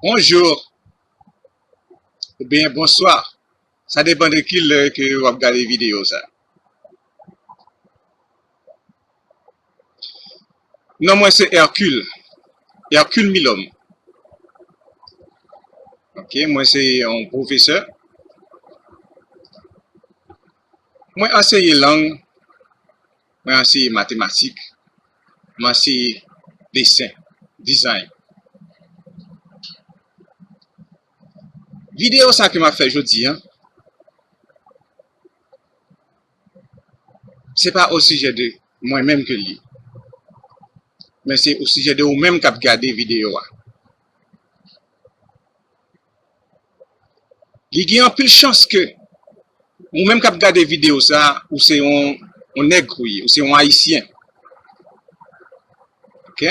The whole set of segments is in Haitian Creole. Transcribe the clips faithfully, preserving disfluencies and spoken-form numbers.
Bonjou oubyen bonswa. Sa depann de ki lè ke w ap gade videyo sa. Non mwen se Hercule. Hercule Milhomme. Ok, mwen se yon pwofesè. Mwen anseye lang, mwen anseye matematik, mwen anseye desen, design. Videyo sa ke m ap fè jodi a, se pa o sijè de mwen menm ke l ye, men se o sijè de ou menm k ap gade videyo a. Li gen anpil chans ke ou menm k ap gade videyo sa, ou se yon, yon nèg ou ye, ou se yon Ayisyen. Ok?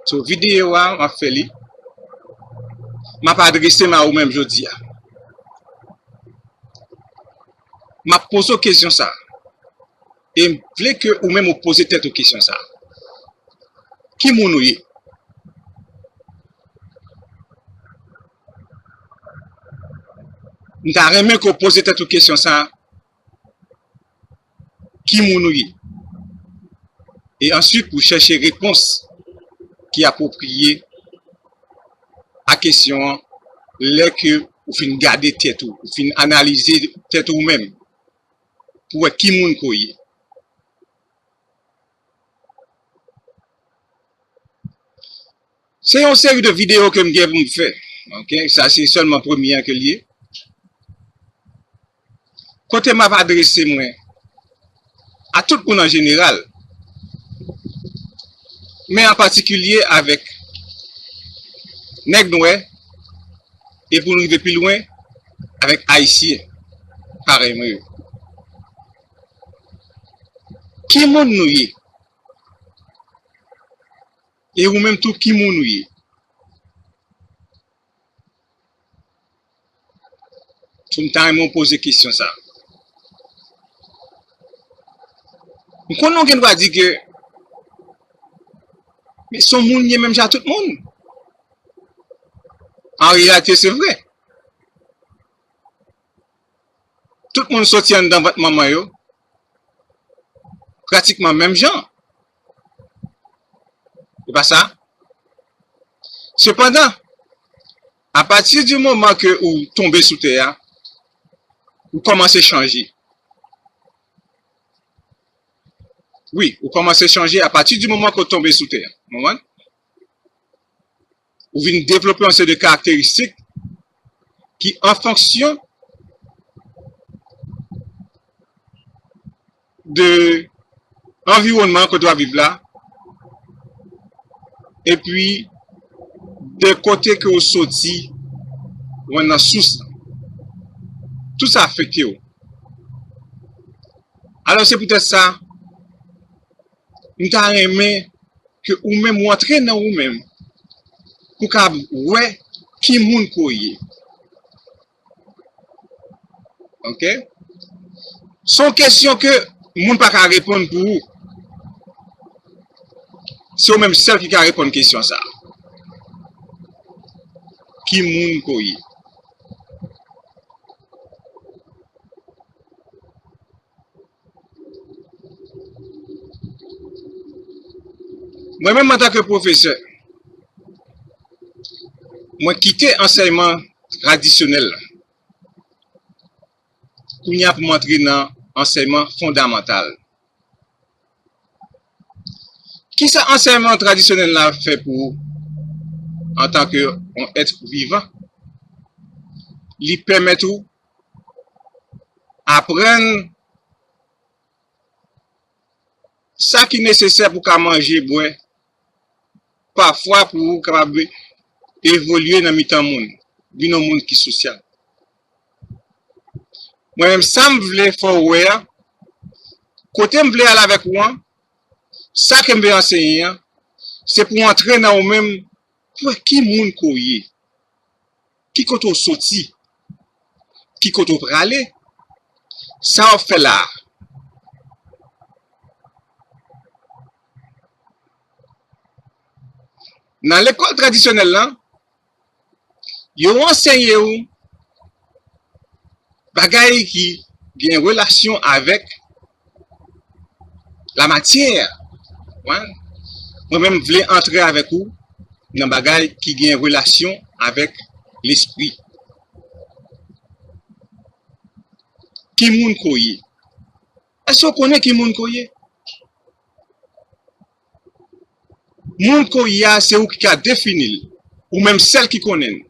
So, videyo a, m ap fè li. M ap adrese m a ou menm jodi a. M ap poze w kesyon sa. E m vle ke ou menm ou poze tèt ou kesyon sa. Ki moun ou ye? M ta renmen ke w poze tèt ou kesyon sa. Ki moun ou ye? E answit, pou chèche repons ki apwopriye a kesyon an, lè ke ou fin gade tèt ou, ou fin analize tèt ou menm, pou wè ki moun ke w ye. Se yon seri de videyo ke m gen pou m fè. Ok, sa se sèlman premye an ke l ye. Kote m ap adrese mwen a tout moun an jeneral, men an patikilye avèk nèg nwè, e pou n rive pi lwen, avèk Ayisyen parèy mwen yo. Ki moun nou ye? E ou menm tou, ki moun ou ye? Tou m ta renmen w poze kesyon sa. M konnen w gen dwa di ke, men se yon moun ye menm jan ak tout moun. An reyalite, se vre. Tout moun soti anndan vant manman yo, pratikman menm jan. Se pa sa? Sepandan, apati di moman ke ou tonbe sou tè a, ou kòmanse chanje. Wi, ou kòmanse chanje apati di moman ke w tonbe sou tè a. Konprann? Ou vin devlope yon seri de karakteristik ki an fonksyon de anviwònman kote w ap viv la, epi de kote ke w soti, ou nan sous la. Tout sa afekte w. Alò, se poutèt sa, m ta renmen ke ou menm ou antre nan ou menm pou w ka wè ki moun ke w ye. Ok? Se yon kesyon ke moun pa ka reponn pou ou. Se ou menm sèl ki ka reponn kesyon sa. Ki moun ke w ye? Mwen menm, antanke pwofesè, mwen kite ansèyman tradisyonèl la. Kounye a pou m antre nan ansèyman fondamantal. Kisa ansèyman tradisyonèl la fè pou ou antanke yon èt vivan? Li pèmèt ou aprann sa ki nesesè pou w ka manje, bwè, pafwa pou ou kapab evolye nan mitan moun, vin yon moun ki sosyal. Mwen menm, sa m vle fè w wè a, kote m vle al avèk ou an, sa ke m vle anseye an, se pou w antre nan ou menm, pou w wè ki moun ke w ye. Ki kote w soti? Ki kote w prale? Sa w ap fè la a? Nan lekòl tradisyonèl lan, yo anseye w bagay ki gen relasyon avèk lamatyè. Mwen menm, m vle antre avèk ou nan bagay ki gen relasyon avèk lespri. Ki moun ke w ye? Èske w konnen ki moun ke w ye? Moun ke w ye a, se ou ki ka defini l, ou menm sèl ki konnen l.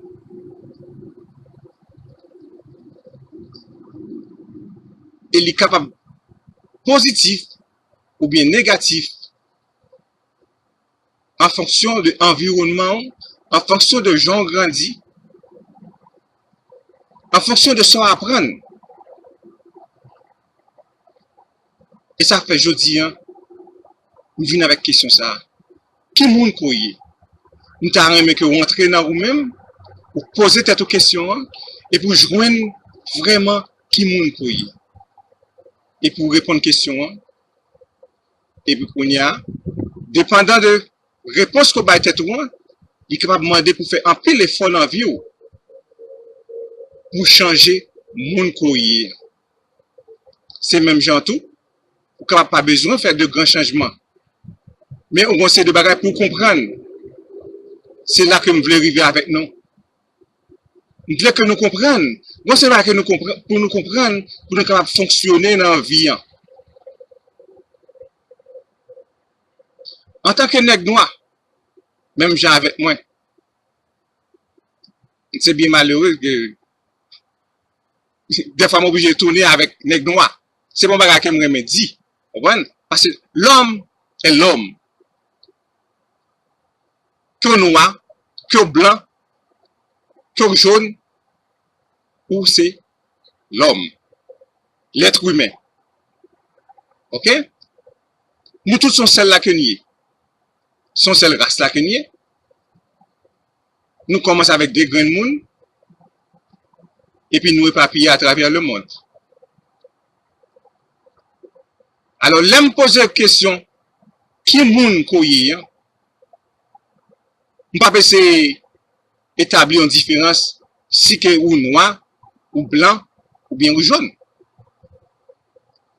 E li kapab pozitif oubyen negatif an fonksyon de anviwònman w, an fonksyon de jan w grandi, an fonksyon de sa w aprann. E sa fè jodi a, m vin avèk kesyon sa a. Ki moun ke w ye? M ta renmen ke w antre nan ou menm, ou poze tèt ou kesyon an, epi w jwenn vrèman ki moun ke w ye. Epi w reponn kesyon an, epi kounye a, depandan de repons ke w bay tèt ou an, li kapab mande pou w fè anpil efò nan vi w pou w chanje moun ke w ye. Se menm jan tou, ou kapab pa bezwen fè de gran chanjman. Men ou gon seri de bagay pou w konprann. Se la ke m vle rive avèk nou. M vle ke nou konprann. Gon seri bagay ke nou konprann, pou nou konprann, pou nou kapab fonksyone nan vi an. Antanke nèg nwa, menm jan avèk mwen, se byen malere ke dèfwa m oblije tounen avèk nèg nwa. Se pa yon bagay ke m renmen di, konprann? Paske l'homme est l'homme. Ke w nwa, ke w blan, ke w jòn, ou se lòm, lèt imen. Oke? Nou tout se yon sèl la ke n ye. Se yon sèl ras la ke n ye. Nou kòmanse avèk de grenn moun, epi nou epapiye atravè lemonn. Alò, lè m poze kesyon, ki moun ke w ye an, m p ap eseye etabli yon diferans si ke ou nwa, ou blan, oubyen ou jòn.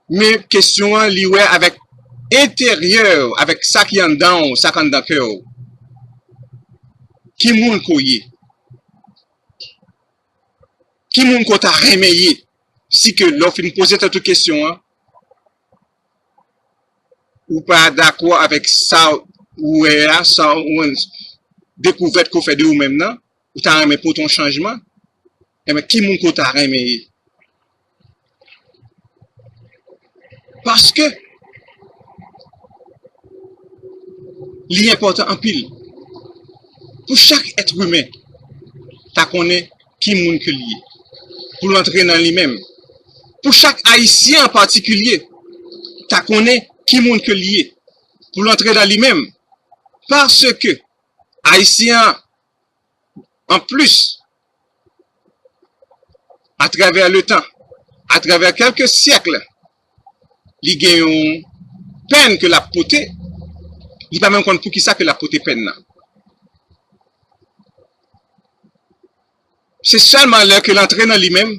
Men kesyon an, li wè avèk enteryè w, avèk sa ki anndan w, sa k anndan kè w. Ki moun ke w ye? Ki moun ke w ta renmen ye? Si ke lè w fin poze tèt ou kesyon an, ou pa dakò avèk sa ou wè a, sa ou, dekouvèt ke w fè de ou menm nan, ou ta renmen pote yon chanjman, enben, ki moun ke w ta renmen ye? Paske li enpòtan anpil pou chak èt imen ta konnen ki moun ke l ye, pou l antre nan li menm. Pou chak Ayisyen an patikilye ta konnen ki moun ke l ye, pou l antre nan li menm. Paske Ayisyen an, anplis, atravè letan, atravè kèlke syèk, li gen yon pèn ke l ap pote, li pa menm konn poukisa ke l ap pote pèn nan. Se sèlman lè ke l antre nan li menm,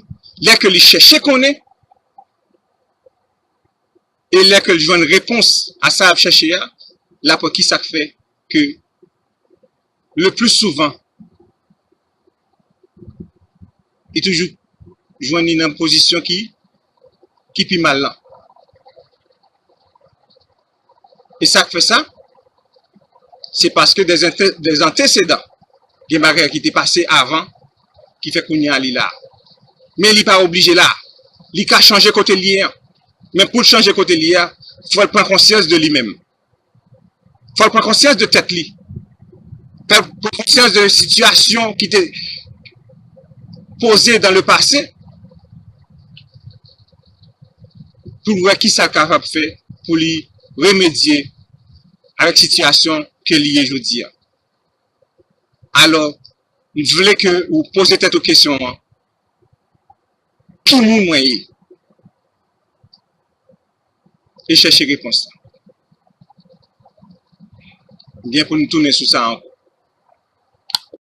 lè ke li chèche konnen, e lè ke l jwenn repons a sa l ap chèche a, l ap wè kisa k fè ke le plus souvent, li toujou jwenn li nan pozisyon ki, ki pi mal lan. E sa k fè sa, se paske des ante-, des antécédents, gen bagay ki te pase avan, ki fè kounye a li la. Men li pa oblije la. Li ka chanje kote l ye an. Men pou l chanje kote l ye a, fò l pran konsyans de li menm. Fò l pran konsyans de tèt li. Fò l pran konsyans de sitiyasyon ki te poze dans le passé. Pou l wè kisa l kapab fè pou li remedye avèk sitiyasyon ke li ye jodi a. Alò, m vle ke ou poze tèt ou kesyon an, ki moun mwen ye? E chèche repons la. Gen pou nou tounen sou sa ankò.